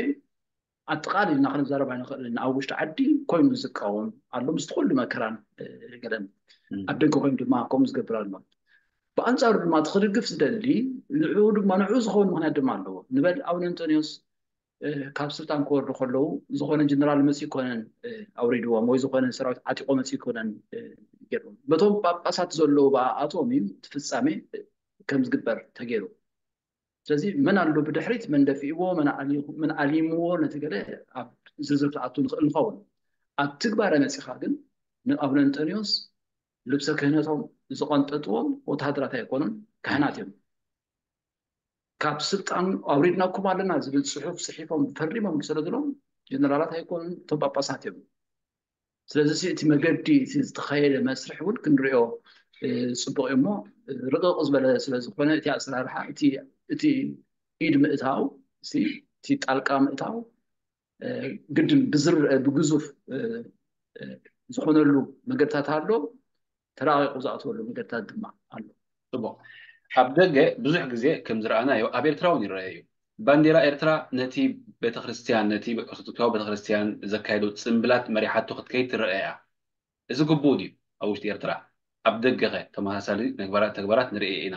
ኣጠቓሊልና ክንዛረብ ኣይንኽእልን። ኣብ ውሽጢ ዓዲ ኮይኑ ዝቃወም ኣሎ ምስቲ ኩሉ መከራን ገለን ኣብ ደገ ኮይኑ ድማ ከምኡ ዝገብር ኣሎ። ብኣንፃሩ ድማ እቲ ክድግፍ ዝደሊ ንዕኡ ድማ ንዕኡ ዝኸውን ምክንያት ድማ ኣለዎ። ንበል ኣቡነ እንጠንዮስ ካብ ስልጣን ክወርዱ ከለዉ ዝኾነ ጀነራል መፂኡ ይኮነን ኣውሪድዎም ወይ ዝኾነ ሰራዊት ዓጢቆ መፂኡ ይኮነን ገይርዎም። በቶም ጳጳሳት ዘለዉ ብኣኣቶም እዩ እቲ ፍፃሜ ከም ዝግበር ተገይሩ። ስለዚ መን ኣሎ ብድሕሪት መን ደፊእዎ መን ኣሊምዎ ነቲ ገለ ኣብ ዝርዝር ክኣቱ ንኽእል ንኸውን። ኣብ ትግባረ መፂኻ ግን ንኣቡነ እንጠንዮስ ልብሰ ክህነቶም ዝቐንጠጥዎም ወተሃደራት ኣይኮኑን፣ ካህናት እዮም። ካብ ስልጣን ኣውሪድናኩም ኣለና ዝብል ፅሑፍ ፅሒፎም ፈሪሞም ዝሰደድሎም ጀነራላት ኣይኮኑን፣ እቶም ጳጳሳት እዮም። ስለዚ እቲ መገዲ እቲ ዝተኸየደ መስርሕ እውን ክንሪኦ ፅቡቅ እዩ እሞ ርቕቕ ዝበለ ስለዝኾነ እቲ ኣሰራርሓ እቲ ኢድ ምእታው እቲ ጣልቃ ምእታው ግድን ብዝርአ ብግዙፍ ዝኾነሉ መገድታት ኣሎ፣ ተራቂቑ ዝኣተወሉ መገድታት ድማ ኣሎ። ፅቡቕ። ኣብ ደገ ብዙሕ ግዜ ከም ዝረኣናዮ ኣብ ኤርትራ እውን ይረአ እዩ። ባንዴራ ኤርትራ ነቲ ቤተክርስትያን ነቲ ኦርቶዶክሳዊ ቤተክርስትያን ዘካየዶ ፅምብላት መሪሓቶ ክትከይድ ትረአ እያ። እዚ ግቡእ ድዩ? ኣብ ውሽጢ ኤርትራ ኣብ ደገ ኸ ተመሳሳሊ ተግባራት ንርኢ ኢና።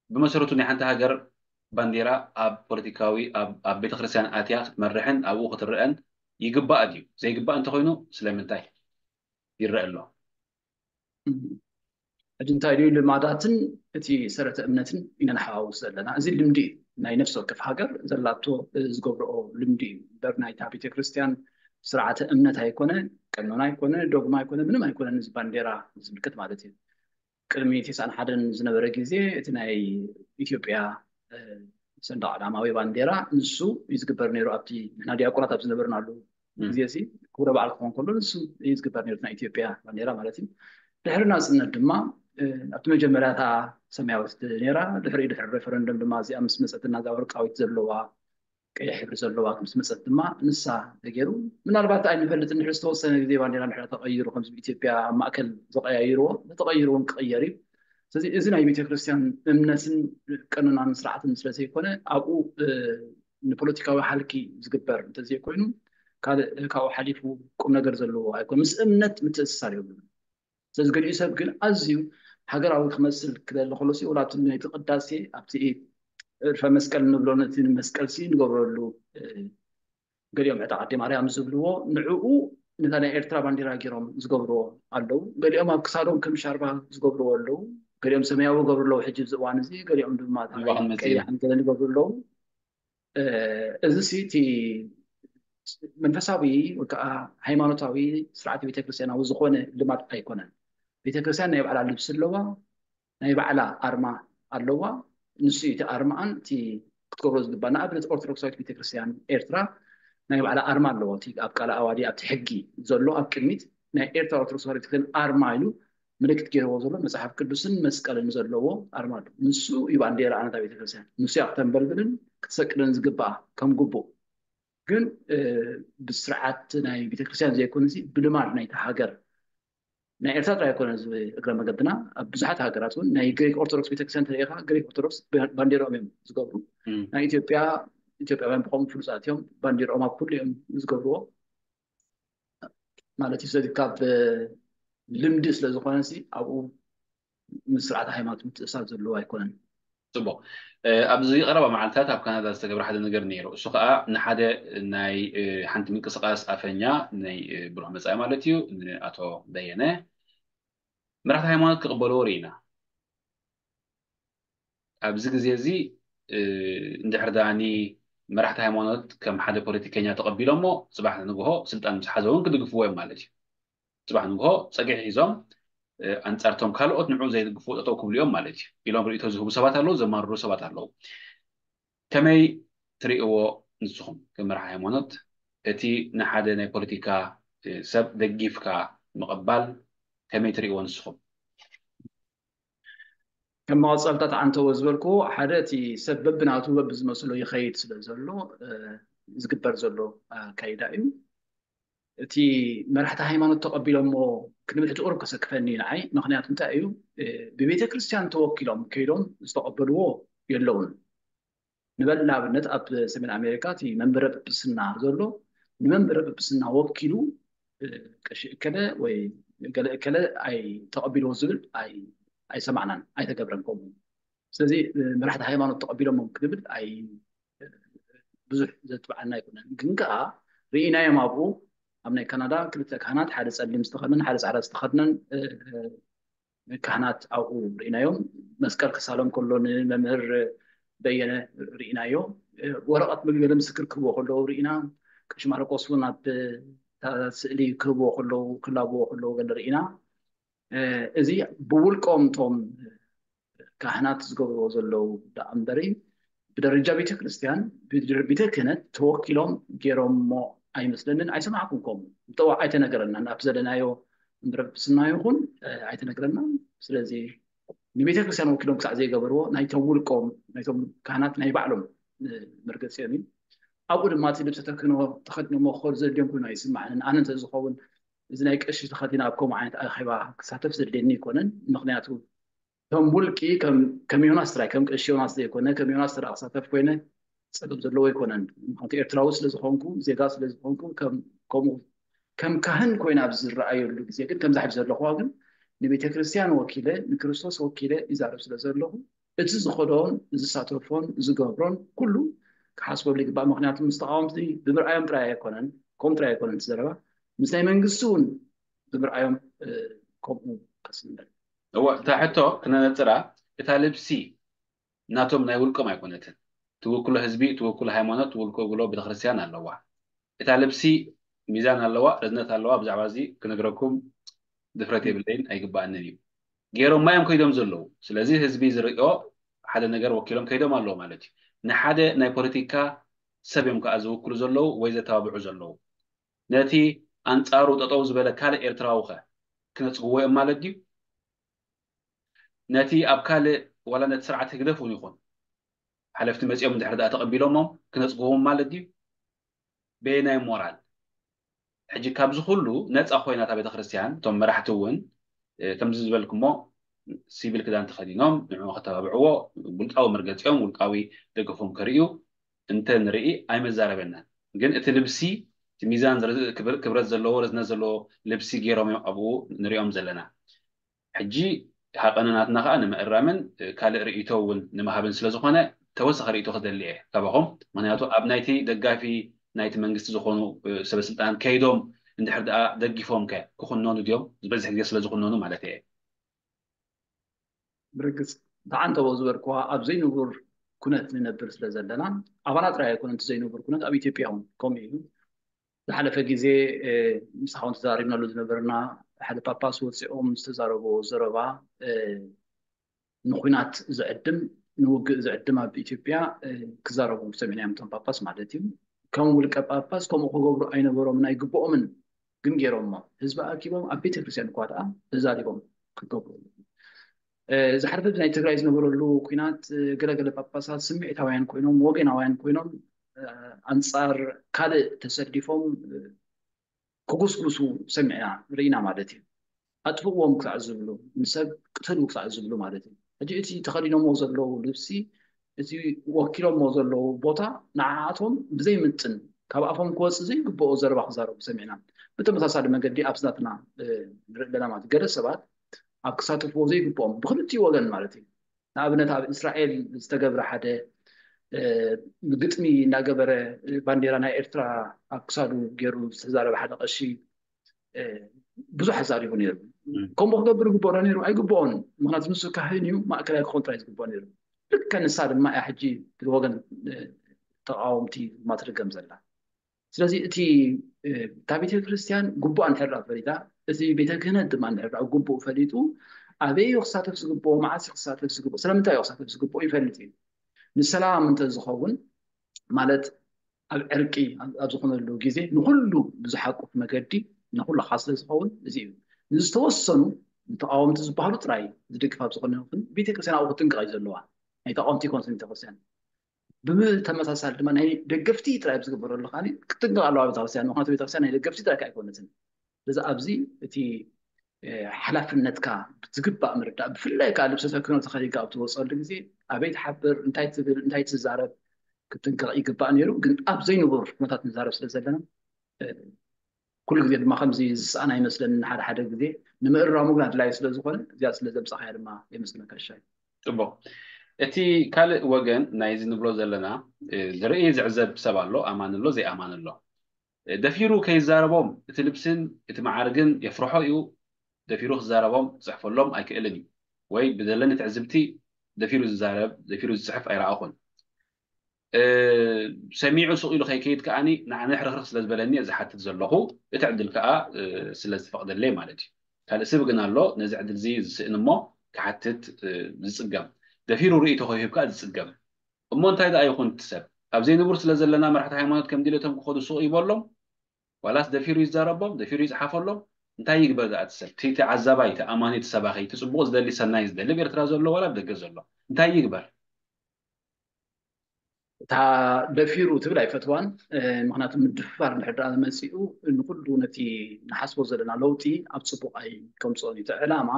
ብመሰረቱ ናይ ሓንቲ ሃገር ባንዴራ ኣብ ፖለቲካዊ ኣብ ቤተክርስትያን ኣትያ ክትመርሕን ኣብኡ ክትረአን ይግባእ ድዩ? ዘይግባእ እንተኾይኑ ስለምንታይ ይረአ ኣሎ? ሕጂ እንታይ ድዩ ልማዳትን እቲ ሰረተ እምነትን ኢና ንሓዋውስ ዘለና። እዚ ልምዲ ናይ ነፍሲ ወከፍ ሃገር ዘላቶ ዝገብርኦ ልምዲ እዩ እምበር ናይታ ቤተክርስትያን ስርዓተ እምነት ኣይኮነ፣ ቀኖና ኣይኮነ፣ ዶግማ ኣይኮነ፣ ምንም ኣይኮነን እዚ ባንዴራ ዝምልከት ማለት እዩ። ቅድሚ ተስዓን ሓደን ዝነበረ ግዜ እቲ ናይ ኢትዮጵያ ሰንደቕ ዕላማ ወይ ባንዴራ ንሱ እዩ ዝግበር ነይሩ። ኣብቲ ንሕና ዲያቆናት ኣብ ዝነበርናሉ ግዜ እዚ ክብረ በዓል ክኸውን ከሎ ንሱ እዩ ዝግበር ነይሩ ናይ ኢትዮጵያ ባንዴራ ማለት እዩ። ድሕሪ ናፅነት ድማ ኣብቲ መጀመርያ እታ ሰማያዊት ነይራ። ድሕሪ ድሕሪ ሬፈረንደም ድማ እዚኣ ምስ መፀትና እዛ ወርቃዊት ዘለዋ ቀይሕ ሕብሪ ዘለዋ ምስ መፀት ድማ ንሳ ተገይሩ። ምናልባት ኣይንፈልጥን ድሕሪ ዝተወሰነ ግዜ ባንዴራ ድሕሪ ተቐይሩ ከምዚ ኢትዮጵያ ኣብ ማእከል ዝቐያይርዎ ተቐይሩ እውን ክቕየር እዩ። ስለዚ እዚ ናይ ቤተክርስትያን እምነትን ቀኖናን ስርዓትን ስለዘይኮነ ኣብኡ ንፖለቲካዊ ሃልኪ ዝግበር እንተዘይኮይኑ ካልእ ካብኡ ሓሊፉ ቁም ነገር ዘለዎ ኣይኮነ ምስ እምነት ምትእስሳር የብሉን። ስለዚ ገሊኡ ሰብ ግን ኣዝዩ ሃገራዊ ክመስል ክደሊ ከሎ ሲ ወላ እቲ ናይቲ ቅዳሴ ኣብቲ እርፈ መስቀል ንብሎ ነቲ መስቀል ሲ ንገብረሉ ገሊኦም ዕጣ ዓዲ ማርያም ዝብልዎ ንዕኡ ነታ ናይ ኤርትራ ባንዲራ ገይሮም ዝገብርዎ ኣለዉ። ገሊኦም ኣብ ክሳዶም ከም ሻርባ ዝገብርዎ ኣለዉ። ገሊኦም ሰማያዊ ይገብሩ ኣለዉ ሕጂ ኣብዚ እዋን እዚ፣ ገሊኦም ድማ ቀያሕን ገለን ይገብሩ ኣለዉ። እዚ ሲ እቲ መንፈሳዊ ወይ ከዓ ሃይማኖታዊ ስርዓት ቤተክርስትያናዊ ዝኾነ ልማድ ኣይኮነን። ቤተክርስትያን ናይ ባዕላ ልብሲ ኣለዋ፣ ናይ ባዕላ ኣርማ ኣለዋ። ንሱ እቲ ኣርማኣን እቲ ክትገብሮ ዝግባ ንኣብነት ኦርቶዶክሳዊት ቤተክርስትያን ኤርትራ ናይ ባዕላ ኣርማ ኣለዎ። እቲ ኣብ ቃለ ኣዋዲ ኣብቲ ሕጊ ዘሎ ኣብ ቅድሚት ናይ ኤርትራ ኦርቶዶክስ ተዋህዶ ቤተክርስትያን ኣርማ ኢሉ ምልክት ገይርዎ ዘሎ መጽሓፍ ቅዱስን መስቀልን ዘለዎ ኣርማ ኣሎ። ንሱ እዩ ባንዴራ ኣነታ ቤተክርስትያን። ንሱ እያ ክተንበልብልን ክትሰቅልን ዝግባኣ ከም ግቡእ። ግን ብስርዓት ናይ ቤተክርስትያን ዘይኮነ ብልማድ ናይቲ ሃገር ናይ ኤርትራ ጥራይ ኣይኮነ እዚ እግረ መገድና ኣብ ብዙሓት ሃገራት እውን ናይ ግሪክ ኦርቶዶክስ ቤተክርስትያን ተሪኢኻ ግሪክ ኦርቶዶክስ ባንዴራኦም እዮም ዝገብሩ። ናይ ኢትዮጵያ ኢትዮጵያውያን ብኸምኡ ፍሉጣት እዮም። ባንዲርኦም ኣብ ኩሉ እዮም ዝገብርዎ ማለት እዩ። ስለዚ ካብ ልምዲ ስለ ዝኾነ ሲ ኣብኡ ምስ ስርዓተ ሃይማኖት ምትእሳር ዘለዎ ኣይኮነን። ጽቡቕ። ኣብዚ ቀረባ መዓልታት ኣብ ካናዳ ዝተገብረ ሓደ ነገር ነይሩ። እሱ ከዓ ንሓደ ናይ ሓንቲ ምንቅስቃስ ኣፈኛ ናይ ብሩህ መጻኢ ማለት እዩ፣ ንኣቶ በየነ፣ መራሕቲ ሃይማኖት ክቕበልዎ ርኢና። ኣብዚ ግዜ እዚ እንድሕር ዳኒ መራሕቲ ሃይማኖት ከም ሓደ ፖለቲከኛ ተቐቢሎሞ፣ ጽባሕ ንግሆ ስልጣን ምስ ሓዘ እውን ክድግፍዎ እዮም ማለት እዩ። ጽባሕ ንግሆ ጸግዒ ሒዞም ኣንጻርቶም ካልኦት ንዑ ዘይድግፉ ጠጠው ክብሉ እዮም ማለት እዩ ኢሎም ርእቶ ዝህቡ ሰባት ኣለዉ፣ ዘማርሩ ሰባት ኣለዉ። ከመይ ትርእዎ ንስኹም ከም መራሒ ሃይማኖት? እቲ ንሓደ ናይ ፖለቲካ ሰብ ደጊፍካ ምቕባል ከመይ ትርእዎ ንስኹም? ከም መቐጸልታ ተዓንተዎ ዝበልክዎ ሓደ እቲ ሰብ በብናቱ በብዝመስሎ ይኸይድ ስለ ዘሎ ዝግበር ዘሎ ኣካይዳ እዩ። እቲ መራሕቲ ሃይማኖት ተቐቢሎሞ ክንብል ሕጂ ቁሩብ ከሰክፈኒ እዩ ንዓይ። ምኽንያቱ እንታይ እዩ? ብቤተ ክርስቲያን ተወኪሎም ከይዶም ዝተቐበልዎ የለውን። ንበል ንኣብነት ኣብ ሰሜን ኣሜሪካ እቲ መንበረ ጵጵስና ዘሎ ንመንበረ ጵጵስና ወኪሉ ቀሺ እከለ ወይ ገለ እከለ ኣይተቐቢልዎ ዝብል ኣይሰማዕናን ኣይተገብረን። ከምኡ ስለዚ መራሕቲ ሃይማኖት ተቐቢሎሞም ክንብል ኣይ ብዙሕ ዘትብዓና ኣይኮነን። ግን ከዓ ርኢናዮም ኣብኡ ኣብ ናይ ካናዳ ክልተ ካህናት ሓደ ፀሊም ዝተኸድነን ሓደ ፃዕዳ ዝተኸድነን ካህናት ኣብኡ ርኢናዮም። መስቀል ክሳሎም ከሎ ንመምህር በየነ ርኢናዮ። ወረቐት መግበሪ ምስክር ክህብዎ ከለዉ ርኢና። ቀሺ ማርቆስ እውን ኣብ ስእሊ ክህብዎ ከለዉ ክላብዎ ከለዉ ገለ ርኢና። እዚ ብውልቆም እቶም ካህናት ዝገብርዎ ዘለዉ ደኣ እምበሪ ብደረጃ ቤተክርስትያን ቤተ ክህነት ተወኪሎም ገይሮሞ ኣይመስለንን። ኣይሰማዕኩም ከምኡ እንተዋ ኣይተነገረናን ኣብቲ ዘለናዮ ምረብስና ይኹን ኣይተነግረናን። ስለዚ ንቤተ ክርስቲያን ወኪሎም ክሳዕ ዘይገበርዎ ናይቶም ውልቆም ናይቶም ካህናት ናይ ባዕሎም መርገፂኦም እዩ። ኣብኡ ድማ እቲ ልብሰ ተክህኖ ተኸድኖሞ ክኸዱ ዘድልዮም ኮይኑ ኣይስማዕንን። ኣነ እንተዝኸውን እዚ ናይ ቀሺ ተኸዲነ ኣብ ከምኡ ዓይነት ኣኼባ ክሳተፍ ዘድልየኒ ኣይኮነን። ምክንያቱ ከም ውልቂ ከም ዮናስ ጥራይ ከም ቀሺ ዮናስ ዘይኮነ ከም ዮናስ ጥራይ ክሳተፍ ኮይነ ፀገም ዘለዎ ኣይኮነን። ምክንያቱ ኤርትራዊ ስለዝኾንኩ ዜጋ ስለዝኾንኩ ከምኡ ከም ካህን ኮይነ ኣብ ዝረኣየሉ ግዜ ግን ከምዛ ሕጂ ዘለኹዋ ግን ንቤተ ክርስቲያን ወኪለ ንክርስቶስ ወኪለ ይዛረብ ስለ ዘለኹ እቲ ዝኸዶን ዝሳተፎን ዝገብሮን ኩሉ ክሓስበሉ ይግባእ። ምክንያቱ ምስ ተቃወምቲ ብምርኣዮም ጥራይ ኣይኮነን ከምኡ ጥራይ ኣይኮነን እቲ ዘረባ ምስ ናይ መንግስቲ እውን ብምርኣዮም ከምኡ ከስምር እወ እታ ሕቶ ክነነፅራ እታ ልብሲ ናቶም ናይ ውልቆም ኣይኮነትን። ትውክሎ ህዝቢ ትውክሎ ሃይማኖት ትውክሎ ቤተክርስትያን ኣለዋ። እታ ልብሲ ሚዛን ኣለዋ፣ ርዝነት ኣለዋ። ብዛዕባ እዚ ክነግረኩም ድፍረት የብለይን ኣይግባኣንን እዩ። ገይሮማ እዮም ከይዶም ዘለዉ። ስለዚ ህዝቢ ዝርእዮ ሓደ ነገር ወኪሎም ከይዶም ኣለዉ ማለት እዩ። ንሓደ ናይ ፖለቲካ ሰብ እዮም ከዓ ዝውክሉ ዘለዉ ወይ ዘተባብዑ ዘለዉ። ነቲ ኣንጻሩ ጠጠው ዝበለ ካልእ ኤርትራዊ ኸ ክነጽግዎ እዮም ማለት ድዩ? ነቲ ኣብ ካልእ ዋላ ነቲ ስርዓት ህግደፍ እውን ይኹን ሓለፍቲ መጺኦም እንድሕር ደኣ ተቐቢሎሞም ክነጽግዎም ማለት ድዩ? በየናይ ሞራል? ሕጂ ካብዚ ኩሉ ነፃ ኮይና እታ ቤተክርስትያን እቶም መራሕቲ እውን ከምዚ ዝበልክሞ ሲቪል ክዳን ተኸዲኖም ንዑ ከተባብዕዎ ውልቃዊ መርገፂኦም ውልቃዊ ደገፎም ከርእዩ እንተ ንርኢ ኣይመዛረበናን። ግን እቲ ልብሲ እቲ ሚዛን ክብረት ዘለዎ ርዝነት ዘለዎ ልብሲ ገይሮም እዮም ኣብኡ ንሪኦም ዘለና። ሕጂ ሃቐነ ናትና ከዓ ንምእራምን ካልእ ርእይቶ እውን ንምሃብን ስለ ዝኾነ ተወሳኺ ርእይቶ ክደሊ እየ ካባኹም። ምክንያቱ ኣብ ናይቲ ደጋፊ ናይቲ መንግስቲ ዝኾኑ ሰበስልጣን ከይዶም እንድሕር ደኣ ደጊፎም ከ ክኹነኑ ድዮም? ዝበዝሕ ግዜ ስለ ዝኹነኑ ማለት እየ። ብርግፅ ተዓንተቦ ዝበልክዋ ኣብ ዘይንቡር ኩነት ንነብር ስለ ዘለና ኣባና ጥራይ ኣይኮነን እቲ ዘይንቡር ኩነት ኣብ ኢትዮጵያ እውን ከምኡ እዩ። ዝሓለፈ ግዜ ምሳኻ እውን ተዛሪብናሉ ዝነበርና ሓደ ጳጳስ ወፂኦም ዝተዛረብዎ ዘረባ ንኩናት ዝዕድም ንውግእ ዝዕድም ኣብ ኢትዮጵያ ክዛረቡ ሰሚዕናዮም እቶም ጳጳስ ማለት እዩ። ከም ውልቀ ጳጳስ ከምኡ ክገብሩ ኣይነበሮምን ኣይግብኦምን ግን ገይሮሞ ህዝቢ ኣኪቦም ኣብ ቤተክርስትያን እኳ ደኣ ተዛሪቦም ክገብሩ ዝሓለፈ ናይ ትግራይ ዝነበረሉ ኩናት ገለገለ ጳጳሳት ስምዒታውያን ኮይኖም ወገናውያን ኮይኖም ኣንፃር ካልእ ተሰሊፎም ክጉስጉሱ ሰሚዕና ርኢና ማለት እዩ። ኣጥፍእዎም ክሳዕ ዝብሉ ንሰብ ቅተሉ ክሳዕ ዝብሉ ማለት እዩ። ሕጂ እቲ ተኸዲኖሞ ዘለዉ ልብሲ እቲ ወኪሎሞ ዘለዉ ቦታ ንዓኣቶም ብዘይምጥን ካብ ኣፎም ክወፅእ ዘይግብኦ ዘረባ ክዛረቡ ሰሚዕና። ብተመሳሳሊ መገዲ ኣብዚ ናትና ንርኢ ኣለና ማለት ገለ ሰባት ኣብ ክሳተፍዎ ዘይግብኦም ብክልቲኡ ወገን ማለት እዩ። ንኣብነት ኣብ እስራኤል ዝተገብረ ሓደ ግጥሚ እናገበረ ባንዴራ ናይ ኤርትራ ኣብ ክሳዱ ገይሩ ዝተዛረበ ሓደ ቀሺ ብዙሕ ኣዛሪቡ ነይሩ። ከምኡ ክገብር ግበሮ ነይሩ ኣይግብኦን። ምክንያቱ ንሱ ካህን እዩ፣ ማእከላይ ክኾን ጥራይ ዝግብኦ ነይሩ። ልከ ንሳ ድማ እያ ሕጂ ብወገን ተቃወምቲ ማትርገም ዘላ። ስለዚ እቲ እታ ቤተ ክርስቲያን ግቡኣ እንድሕር ፈሊጣ፣ እቲ ቤተ ክህነት ድማ እንድሕር ግቡኡ ፈሊጡ፣ ኣበይ እዩ ክሳተፍ ዝግብኦ፣ መዓስ እዩ ክሳተፍ ዝግብኦ፣ ስለምንታይ እዩ ክሳተፍ ዝግብኦ ይፈልጥ እዩ። ንሰላም እንተዝኸውን ማለት ኣብ ዕርቂ ኣብ ዝኾነሉ ግዜ ንኩሉ ብዝሓቁፍ መገዲ ንኩሉ ከዓ ስለ ዝኸውን እዚ እዩ። ንዝተወሰኑ ንተቃወምቲ ዝበሃሉ ጥራይ ዝድግፍ ኣብ ዝኾነ ይኹን ቤተክርስትያን ኣብኡ ክትጥንቀቕ እዩ ዘለዋ። ናይ ተቃወምቲ ይኮንስ ቤተክርስትያን ብተመሳሳሊ ድማ ናይ ደገፍቲ ጥራይ ኣብ ዝግበረሉ ከዓ ክትጥንቀቕ ኣለዋ ቤተክርስትያን። ምክንያቱ ቤተክርስትያን ናይ ደገፍቲ ጥራይ ከዓ ኣይኮነትን። ስለዚ ኣብዚ እቲ ሓላፍነትካ ብዝግባእ ምርዳእ፣ ብፍላይ ከዓ ልብሰ ተክህኖ ተኸዲንካ ኣብ ትወፀሉ ግዜ ኣበይ ትሓብር፣ እንታይ ትብል፣ እንታይ ትዛረብ ክትጥንቀቕ ይግባእ ነይሩ። ግን ኣብ ዘይንቡር ኩነታት ንዛረብ ስለ ዘለና ኩሉ ግዜ ድማ ከምዚ ዝሰኣን ኣይመስለንን። ሓደ ሓደ ግዜ ንምእራሙ ግን ኣድላዩ ስለ ዝኾነ እዚኣ ስለ ዘምፃኻያ ድማ የመስግነካ ይሻይ። ፅቡቅ። እቲ ካልእ ወገን ናይዚ ንብሎ ዘለና ዝርኢ ዝዕዘብ ሰብ ኣሎ፣ ኣማኒ ኣሎ፣ ዘይኣማኒ ኣሎ። ደፊሩ ከይዛረቦም እቲ ልብስን እቲ መዓርግን የፍርሖ እዩ። ደፊሩ ክዛረቦም ክፅሕፈሎም ኣይክእልን እዩ። ወይ ብዘለኒ ትዕዝብቲ ደፊሩ ዝዛረብ ደፊሩ ዝፅሕፍ ኣይረኣኹን። ሰሚዑ ሱቕ ኢሉ ከይከይድ ከዓኒ ንዓነ ሕርኽርኽ ስለ ዝበለኒ እየ ዝሓትት ዘለኹ። እቲ ዕድል ከዓ ስለ ዝፈቕደለይ ማለት እዩ። ካልእ ስብ ግን ኣሎ ነዚ ዕድል እዚ ዝስእን እሞ ክሓትት ዝፅገም፣ ደፊሩ ርእይቶ ከይህብ ከዓ ዝፅገም። እሞ እንታይ ደኣ ይኹን እቲ ሰብ ኣብ ዘይንቡር ስለ ዘለና መራሕቲ ሃይማኖት ከም ድሌቶም ክኸዱ ሱቕ ይበሎም ዋላስ ደፊሩ ይዛረቦም ደፊሩ ይፅሓፈሎም? እንታይ ይግበር ደኣ እቲ ሰብ እቲ ዓዛባይ እቲ ኣማኒ እቲ ሰባኺ እቲ ፅቡቕ ዝደሊ ሰናይ ዝደሊ ኣብ ኤርትራ ዘሎ ዋላ ኣብ ደገ ዘሎ እንታይ ይግበር? እታ ደፊሩ ትብል ኣይፈትዋን። ምክንያቱ ምድፍፋር እንድሕር ደኣ መፂኡ ንኩሉ ነቲ ንሓስቦ ዘለና ለውጢ ኣብ ፅቡቕ ኣይከምፅኦን እዩ። እቲ ዕላማ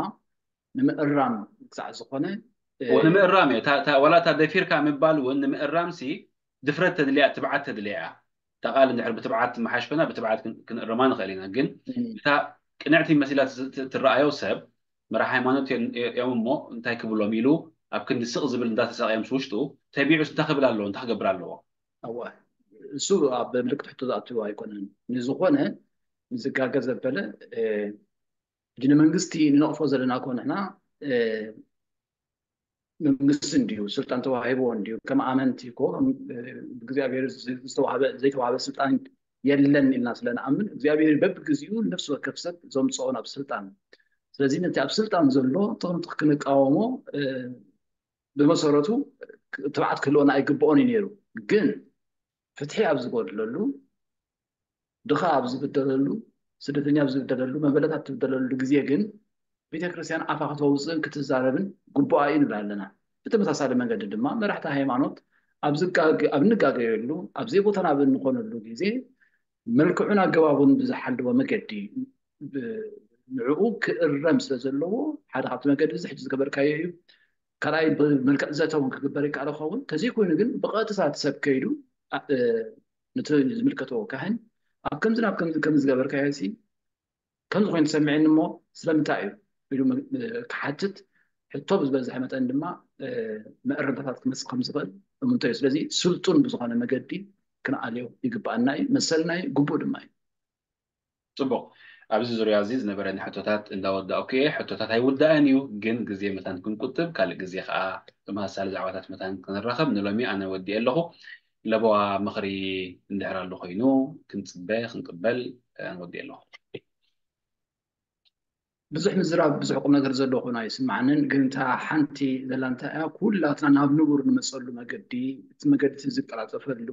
ንምእራም ክሳዕ ዝኾነ ንምእራም እዩ። ዋላ እታ ደፊርካ ምባል እውን ንምእራም ሲ ድፍረት ተድልያ ትብዓት ተድልያ እያ። እታ ቃል እንድሕር ብትብዓት መሓሽፈና ብትብዓት ክንእርማ ንኽእል ኢና። ግን እታ ቅንዕቲ መሲላ ትረኣዮ ሰብ መራሕ ሃይማኖት እዮም እሞ እንታይ ክብሎም ኢሉ ኣብ ክንዲ ስቕ ዝብል እንዳተሳቐየ ምስ ውሽጡ ተቢዑስ እንታይ ክብል ኣለዎ እንታይ ክገብር ኣለዎ? እወ እሱ ኣብ ምልክት ሕቶ ዝኣትዎ ኣይኮነን። ንዝኾነ ንዝጋገ ዘበለ ሕጂ ንመንግስቲ ንነቕፎ ዘለና እኮ ንሕና መንግስቲ እንድዩ ስልጣን ተዋሂብዎ እንድዩ ከም ኣመንቲ እኮ ብእግዚኣብሔር ዘይተዋህበ ስልጣን የለን ኢልና ስለንኣምን እግዚኣብሔር በብግዚኡ ነፍሲ ወከፍ ሰብ ዘምፅኦ ናብ ስልጣን። ስለዚ ነቲ ኣብ ስልጣን ዘሎ ጥቕምጥቕ ክንቃወሞ ብመሰረቱ ትብዓት ክህልወና ኣይግብኦን እዩ ነይሩ። ግን ፍትሒ ኣብ ዝጎድለሉ ድኻ ኣብ ዝብደለሉ ስደተኛ ኣብ ዝብደለሉ መበለታት ትብደለሉ ግዜ ግን ቤተክርስትያን ኣፋ ከተውፅእን ክትዛረብን ግቡኣ እዩ ንብል ኣለና። ብተመሳሳሊ መንገዲ ድማ መራሕቲ ሃይማኖት ኣብ ዝጋገ ኣብ እንጋገየሉ ኣብ ዘይቦታና ኣብ እንኾነሉ ግዜ መልክዑን ኣገባቡን ብዝሓልዎ መገዲ ንዕኡ ክእረም ስለ ዘለዎ ሓደ ካብቲ መገዲ እዚ ሕጂ ዝገበርካዮ እዩ። ካልኣይ ብመልክዕ ዘተ እውን ክግበር ይከኣል ይኸውን። ተዘይኮይኑ ግን ብቐጥታ እቲ ሰብ ከይዱ ነቲ ዝምልከቶ ካህን ኣብ ከምዚ ናብ ከምዚ ከም ዝገበርካዮ ሲ ከምዚ ኮይኑ ተሰሚዕኒ እሞ ስለምንታይ እዩ ኢሉ ክሓትት ሕቶ ብዝበዝሐ መጠን ድማ መእረምታታት ክመፅእ ከም ዝኽእል እምንቶ እዩ። ስለዚ ስልጡን ብዝኾነ መገዲ ክንኣልዮ ይግበኣና እዩ፣ መሰልና እዩ፣ ግቡእ ድማ እዩ። ፅቡቕ። ኣብዚ ዙርያ እዚ ዝነበረኒ ሕቶታት እንዳወዳእኩ እየ። ሕቶታት ኣይውዳእን እዩ፣ ግን ግዜ መታን ክንቁጥብ ካልእ ግዜ ከዓ ተመሳሳሊ ዛዕባታት መታን ክንራኸብ ንሎሚ ኣነ ወዲኤ ኣለኹ። ለበዋ ምኽሪ እንድሕር ኣሎ ኮይኑ ክንፅበ ክንቅበል ኣነ ወዲኤ ኣለኹ። ብዙሕ ምዝራብ ብዙሕ ቁም ነገር ዘሎ ኮይኑ ኣይስምዓንን። ግን እታ ሓንቲ ዘላ እንታይ እያ፣ ኩላትና ናብ ንቡር ንመፀሉ መገዲ፣ እቲ መገዲ እቲ ዝቀላጠፈሉ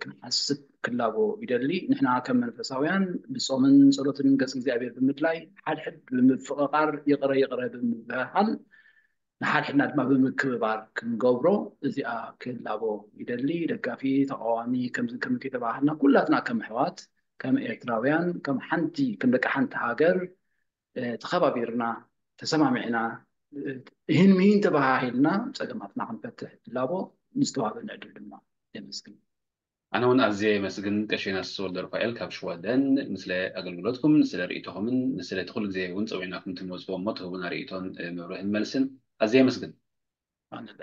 ክንሓስብ ክላቦ ይደሊ። ንሕና ከም መንፈሳውያን ብፆምን ፀሎትን ገፅ እግዚኣብሔር ብምድላይ ሓድሕድ ብምፍቕቓር ይቕረ ይቕረ ብምብሃል ንሓድሕድና ድማ ብምክብባር ክንገብሮ እዚኣ ክላቦ ይደሊ። ደጋፊ ተቃዋሚ ከምዚ ከምዚ ከይተባሃልና ኩላትና ከም ኣሕዋት ከም ኤርትራውያን ከም ሓንቲ ከም ደቂ ሓንቲ ሃገር ተኸባቢርና ተሰማሚዕና ይህን ምሂን ተባሃሂልና ፀገማትና ክንፈትሕ ትላቦ ንዝተዋህበና ዕድል ድማ የመስግን። ኣነ እውን ኣዝየ የመስግን ቀሺ ዮናስ ወልደሩፋኤል ካብ ሽወደን፣ ንስለ ኣገልግሎትኩም፣ ንስለ ርእይቶኹምን ንስለ እቲ ኩሉ ግዜ እውን ጸዊዕናኩም ትመጽዎ እሞ ትህቡና ርእይቶን መብርህን መልስን ኣዝየ የመስግን። ኣነለ